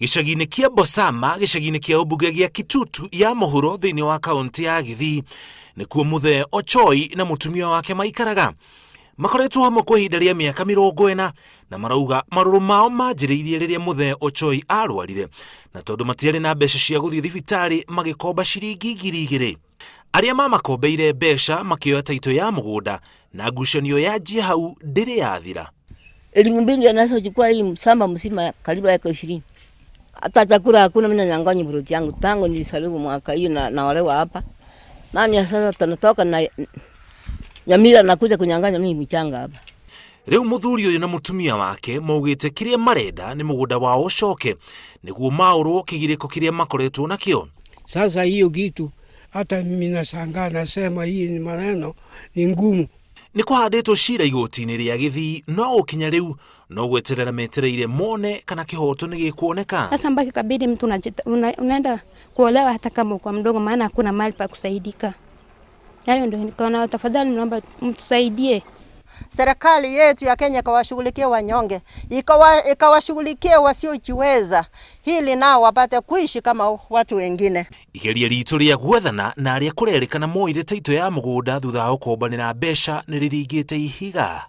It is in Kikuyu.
Gĩcagi-inĩ kĩa Bosama, gĩcagi-inĩ kĩa ũmbunge gĩa Kitutu ya mũhuro thĩinĩ wa kaũntĩ ya Gĩthii, nĩkuo Mũthee Ochoi na mũtumia wake maikaraga. Makoretwo hamwe kwa ihinda rĩa mĩaka 40 na marauga marũrũ mao manjĩrĩirie rĩrĩa Mũthee Ochoi arwarire, na tondũ matiarĩ na mbeca cia gũthiĩ thibitarĩ magĩkomba ciringi 2000. Arĩa mamakombeire mbeca makĩoya taito ya mũgũnda na ngucanio yanjia hau ndĩrĩ yathira. 2000 anazochukua hii msamba mzima karibu eka 20. Hata chakula hakuna, mimi nanyang'anya ploti yangu tangu nilisalimu mwaka hiyo na naolewa hapa. Nani sasa tunatoka na Nyamira nakuja kunyang'anya mimi mchanga hapa. Rĩu mũthuri ũyũ na mũtumia wake maugĩte kĩrĩa marenda nĩ mũgũnda wao ũcoke nĩguo maũrwo kĩgirĩko kĩrĩa makoretwo nakĩo. Sasa hiyo kitu hata mimi nashangaa, nasema hii ni maneno ni ngumu. Nĩ kũhandĩtwo cira igoti-inĩ rĩa Gĩthii no gũkinya rĩu no gweterera metereire mone kana kĩhoto nĩ gĩkuoneka. Sasa mpaka ikabidi mtu unaenda kuolewa hata kama uko mdogo, maana hakuna mahali pa kusaidika. Hayo ndio nikaona, tafadhali naomba mtusaidie. Serikali yetu ya Kenya ikawashughulikia wanyonge, ikawashughulikia wasiojiweza, ili nao wapate kuishi kama watu wengine. Igeria ritũ rĩa gwethana na arĩa kũrerĩkana moire taito ya mũgũnda thutha wa gũkombanĩra mbeca nĩ rĩringĩte ihiga.